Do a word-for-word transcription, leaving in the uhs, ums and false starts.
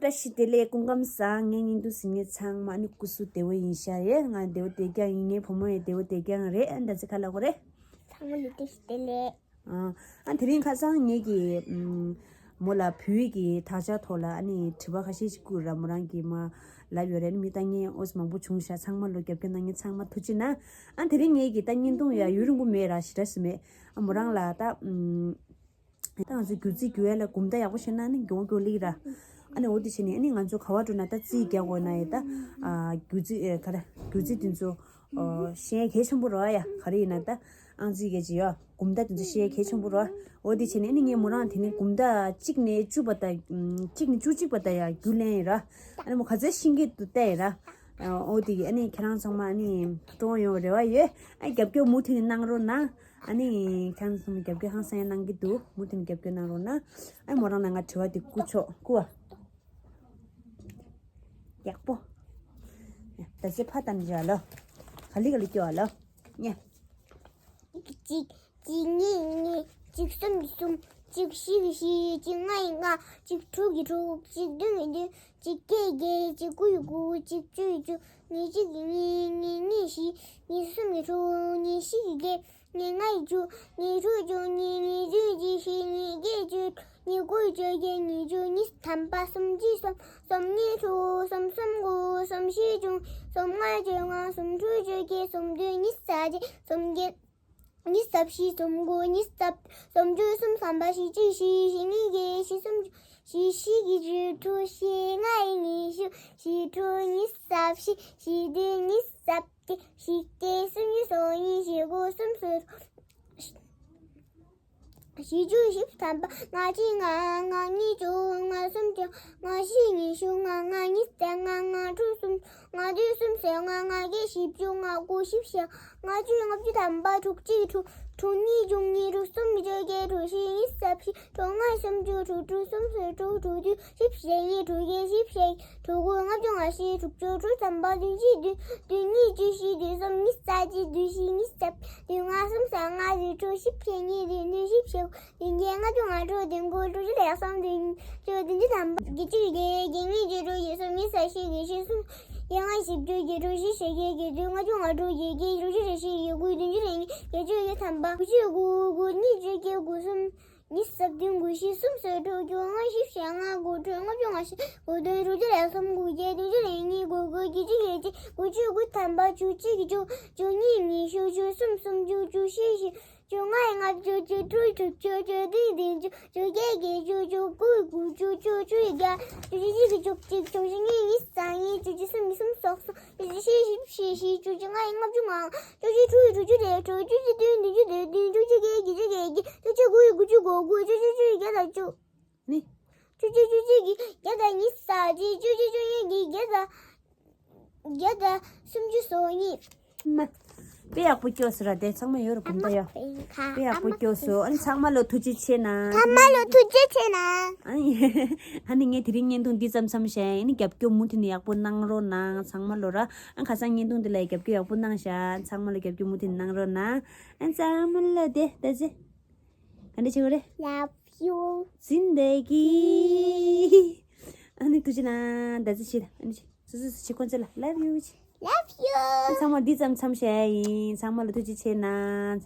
བཀྲ་ཤིས་བདེ་ལེགས། སྐུ་ཁམས་བཟང་། ངའི་བརྙན་ཐུང་གཟིགས་མཁན་ཚང་མ་ནི་སྐུ་གཟུགས་བདེ་པོ་ཡིན་ཤག་ཡེ། ང་བདེ་པོ་བསྡད་ཀྱང་ཡིན། ངའི་བུ་མོ་ཡང་བདེ་པོ་བསྡད་ཀྱང་རེད། ཨ་ད་ཚེ་ཁ་ལ་གོ་རེད། ཚང་མ་ལ་བཀྲ་ཤིས་བདེ་ལེགས། ཨ་ཨ་དེ་རིང་ཁ་སང་ངེད་ཀྱི་ཨམ་མོ་ལ་བོད་ཀྱི་དག་ཆ་ཐོག་ལ་ཨ་ནི་དྲི་བ་ཁ་ཤས་ཤིག་བསྐུར་ར། མོ་རང་གིས་མ་ལབ་ཡོད་རེད། ཨ་ནི་མི་ལྟ་མཁན་ཨོ་ཙི་མང་པོ་བྱུང་ཤག། ཚང་མ་ལོ་རྒྱབ་སྐྱོར་གནང་མཁན་ཚང་མ་ཐུགས་རྗེ་གནང་། ཨ་དེ་རིང་ངེད་ཀྱི་ད་བརྙན་ཐུང་ཡ་ཡུན་རིང་པོ་མེད་ར། ཞེ་དྲག་ཞིག་མེད། ཨ་མོ་རང་ལ་ད་ཨམ། ད་ང་ཚོ་སྒྱུ་རྩལ་སྒྱུར་ཡ་ལ་གོམ་སྟབས་ཡག་པོ་བྱས་ན་ནི་མགྱོགས་མགྱོགས་སླེབས་ར། ཨ་ནི་འོ་དེ་བྱས་ནས་ཨ་ནི་ང་ཚོ་ག་བ་འགྲོ་ན་ད་རྩིས་རྒྱག་དགོས་ན་ཡ་ད། ཨ་སྒྱུ་རྩལ་ཨེ་ག་རེ། སྒྱུ་རྩལ་དེ་ཚོ་ཨོ་ཤེས་ཡ་གལ་ཆེན་པོ་རེད་ཡ། ག་རེ་ཡིན་ན་ད་ཨང་རྩིས་གལ་ཆེ་ཡ། གོམ་སྟབས་དེ་ཚོ་ཤེས་ཡ་གལ་ཆེན་པོ་རེད། འོ་དེ་བྱས་ནས་ཨ་ནི་ངས་མོ་རང་དེ་ནས་གོམ་སྟབས་གཅིག་ནས་བཅུ་བར་དུ་ཨམ་གཅིག་ནས་བཅུ་གཅིག་བར་དུ་ཡ་རྒྱུགས་ལེན་ཡིན་ར། ཨ་ནི་མོ་ག་ཚོད་ཤེས་ཀྱི་འདུག་བལྟས་ཡིན་ར། ཨ་འོ་དེ་གི་ཨ་ནི་ཁྱེད་རང་ཚང་མ་ཨ་ནི་སྤྲོ་བོ་ཡོང་བའི་རེ་བ་ཡོད། ཨ་རྒྱབ་སྐྱོར་མུ་མཐུད་ནས་གནང་རོགས་གནང་། ཨ་ནི་ཁྱེད་རང་ཚང་མ་རྒྱབ་སྐྱོར་ཧང་སང་ཡང་གནང་གི་འདུག། མུ་མཐུད་ནས་རྒྱབ་སྐྱོར་གནང་རོགས་གནང་། ཨ་མོ་རང་ལ་ང་དྲི་བ་དེ་བསྐུར་ཆོག། བསྐུར་བ། ཡག་པོ། ད་ཚེ་ཕ་དང་འདྲ་ལོ། ག་ལི་ག་ལི་སྐྱོ་བ་ལོ། ཉེ། གཅིག་གཅིག་གཉིས་གཉིས། གཅིག་གསུམ་གྱི་གསུམ། གཅིག་བཞི་གི་བཞི། གཅིག་ལྔ་ཡི་ལྔ། གཅིག་དྲུག་གི་དྲུག། གཅིག་བདུན་གྱི་བདུན། གཅིག་བརྒྱད་ཀྱི་བརྒྱད། གཅིག་དགུ་ཡི་དགུ། གཅིག་བཅུ་ཡི་བཅུ། ཉེར་གཅིག་གི་གཉིས། ཉེར་གཉིས་བཞི། ཉེར་གསུམ་གྱི་གསུམ། ཉེར་བཞི་གི་བཞི། ཉེར་ལྔ་ཡི་བཅུ། ཉེར་དྲུག་བཅུ་གཉིས། ཉེར་བདུན་བཅུ་བཞི། ཉེར་བརྒྱད་བཅུ། ཉེར་དགུ་བཅུ་བརྒྱད། ཉེར་བཅུ། ཉི་ཤུ་ཐམ་པ། སུམ་ཅུ་སོ། སུམ་གཉིས་དྲུག། སུམ་གསུམ་དགུ། སུམ་བཞི་བཅུ། སུམ་ལྔ་བཅོ་ལྔ། སུམ་དྲུག་བཅོ་བརྒྱད། སུམ་བདུན་ཉི་ཤུ་རྩ་གཅིག། སུམ་བརྒྱད། ཉི་ཤུ་རྩ་བཞི། སུམ་དགུ་ཉི་ཤུ་རྩ། སུམ་ཅུ་སོ། སུམ་ཐམ་པ། བཞི་བཅུ་བཞི། བཞི་གཉིས་བརྒྱད། བཞི་གསུམ་བཅུ། བཞི་བཞི་གི་བཅུ་དྲུག། བཞི་ལྔ་ཡི་ཉི་ཤུ། བཞི་དྲུག་ཉི་ཤུ་རྩ་བཞི། བཞི་བདུན་ཉི་ཤུ་རྩ་བརྒྱད། བཞི་བརྒྱད་སུམ་ཅུ་སོ་གཉིས། བཞི་དགུ་སུམ་ཅུ། བཞི་བཅུ་བཞི་བཅུ་ཐམ་པ། ལྔ་གཅིག་ལྔ། ལྔ་གཉིས་བཅོ་ལྔ། སུམ་ཅུ། ལྔ་བཞི་ཉི་ཤུ་ལྔ། ལྔ་གཉིས་ལྔ། ལྔ་དྲུག་གསུམ། ལྔ་བདུན་སུམ་ཅུ་སོ་ལྔ། ལྔ་བརྒྱད་བཞི་བཅུ་ལྔ། དགུ་བཞི་བཅུ། ལྔ་བཅུ་ལྔ་བཅུ་ཐམ་པ། དྲུག་གཅིག་དྲུག། དྲུག་གཉིས་བཅུ་གཉིས། དྲུག་གསུམ་བཅོ་བརྒྱད། དྲུག་བཞི་ཉི་ཤུ་རྩ་བཞི། དྲུག་ལྔ་སུམ་ཅུ། དྲུག་དྲུག་སུམ་ཅུ། དྲུག་དྲུག་བདུན། བཞི་བཞི་གཉིས། དྲུག་བརྒྱད་བཞི་བཞི། དྲུག་དགུ་ལྔ་བཅུ་ང་བཞི། དྲུག་ཅུ་དྲུག་ཐམ་པ། བདུན་གཅིག་བདུན། བདུན་གཉིས་བཅུ་བཞི། བདུན་གསུམ་ཉི་ཤུ་རྩ་གཅིག། བདུན་བཞི་ཉི་ཤུ་རྩ། བདུན་ལྔ་སུམ་ཅུ་སོ་ལྔ། བདུན་དྲུག་བཞི་བཅུ་གཉིས། བདུན་བདུན་བཞི་བཅུ། བདུན་བརྒྱད་ལྔ་བཅུ་ང་དྲུག། བདུན་དགུ་དྲུག་ཅུ་རེ་གསུམ། བདུན་བཅུ་བདུན་ཅུ་ཐམ་པ། བརྒྱད་ཅུ་བརྒྱད། བརྒྱད་གཉིས་བརྒྱད་དྲུག། བརྒྱད་གསུམ་ཉི་ཤུ་རྩ་བཞི། བརྒྱད་བཞི་སུམ། བརྒྱད་ལྔ་བཞི་བཅུ། བརྒྱད་དྲུག་བཞི་བཅུ་བརྒྱད། བརྒྱད་བདུན་ལྔ་བཅུ་ང་དྲུག། བརྒྱད་བརྒྱད་དྲུག་ཅུ་རེ་བཞི། བརྒྱད་དགུ་བདུན་ཅུ་རེ་གཉིས། བརྒྱད་བཅུ་བརྒྱད་ཐམ་པ། དགུ་བཅུ་དགུ། དགུ་གཉིས་བརྒྱད་བརྒྱད། དགུ་གསུམ་ཉི་ཤུ་རྩ་བདུན། དགུ་བཞི་སུམ་ཅུ་སོ་དྲུག། དགུ་ལྔ་བཞི་བཅུ་ལྔ། དགུ་དྲུག་ལྔ་བཅུ་ང་བཞི། དགུ་བདུན་དྲུག་ཅུ་རེ་གསུམ། དགུ་བརྒྱད་བདུན་ཅུ་རེ་གཉིས། དགུ་དགུ་བརྒྱད་ཅུ་བརྒྱད་ཅུ། དགུ་བཅུ་དགུ་ཐམ་པ། བཅུ་གཅིག་བཅུ། བཅུ་གཉིས་ཉི་ཤུ། བཅུ་གསུམ་སུམ་ཅུ། བཅུ་བཞི་བཞི། བཅོ་ལྔ་ལྔ་བཅུ། བཅུ་དྲུག་དྲུག་ཅུ། བཅུ་བདུན་བདུན་ཅུ། བཅོ་བརྒྱད་བརྒྱད་ཅུ། བཅུ་དགུ་དགུ་བཅུ། བཅུ་བཅུ་བརྒྱ། བཅུ་གཅིག་བཅུ་གཅིག། བཅུ་གཉིས་ཉི་ཤུ་རྩ་གཉིས། བཅུ་གསུམ་ཉི་ཤུ་སོ་གསུམ། བཅུ་བཞི་བཞི་བཅུ་བཞི། བཅུ་བཅུ་ལྔ་ལྔ་བཅུ་ལྔ། བཅུ་བཞི་དྲུག་དྲུག་ཅུ་རེ་དྲུག། བཅུ་བཅུ་བདུན་བདུན་ཅུ་དོན་བདུན། བཅུ་བཅུ་བརྒྱད་བརྒྱད་ཅུ་བརྒྱད་བརྒྱད། བཅུ་བཅུ་དགུ་དགུ་བཅུ་དགུ་དགུ། བཅུ་བཅུ་བཅུ་བརྒྱ་དང་བཅུ། ནི། བཅུ་གཅིག་བཅུ་གཅིག་གི་བརྒྱ་དང་ཉི་ཤུ་རྩ་གཅིག། བཅུ་གཅིག་བཅུ་གཉིས་ཀྱི་བརྒྱ་དང་། བརྒྱ་དང་སུམ་ཅུ་སོ་གཉིས། མ། དཔེ་ཡག་པོ་སྐྱོ་སོང་ར། དེ་ཚང་མ་ཡོད་ར། གོམ་སྟབས་ཡག་དཔེ་ཡག་པོ་སྐྱོ་སོང་། ཨ་ནི་ཚང་མ་ལོ་ཐུགས་རྗེ་ཆེ་གནང་། ཚང་མ་ལོ་ཐུགས་རྗེ་ཆེ་གནང་། ཨ་ནི་ཨ་ནི་ངས་དེ་རིང་བརྙན་ཐུང་འདི་ཙམ་མཚམས་བཞག་ཡིན། ཨ་ནི་རྒྱབ་སྐྱོར་མུ་མཐུད་ནས་ཡག་པོ་གནང་རོགས་གནང་། ཚང་མ་ལོ་ར། ཨ་ཁ་སང་བརྙན་ཐུང་འདི་ལ་རྒྱབ་སྐྱོར་ཡག་པོ་གནང་ཤག། ཚང་མ་ལོ་རྒྱབ་སྐྱོར་མུ་མཐུད་ནས་གནང་རོགས་གནང་། ཨ་ཚང་མ་ལོ་དེ་ད་ཅི། ག་འདྲ་བྱེད་དགོས་རེད། Love you. ཛིན་དེ་གི། ཨ་ནི་ཐུགས་རྗེ་གནང་། ད་ཅི་བྱེད། ཨ་ནི་སོ་སོ་སོ་བྱེད། ཁོང་ཚོ་ལ་Love you། Love you. ཨ་ཚང་མ་འདི་ཙམ་མཚམས་བཞག་ཡིན། ཚང་མ་ལ་ཐུགས་རྗེ་ཆེ་གནང་།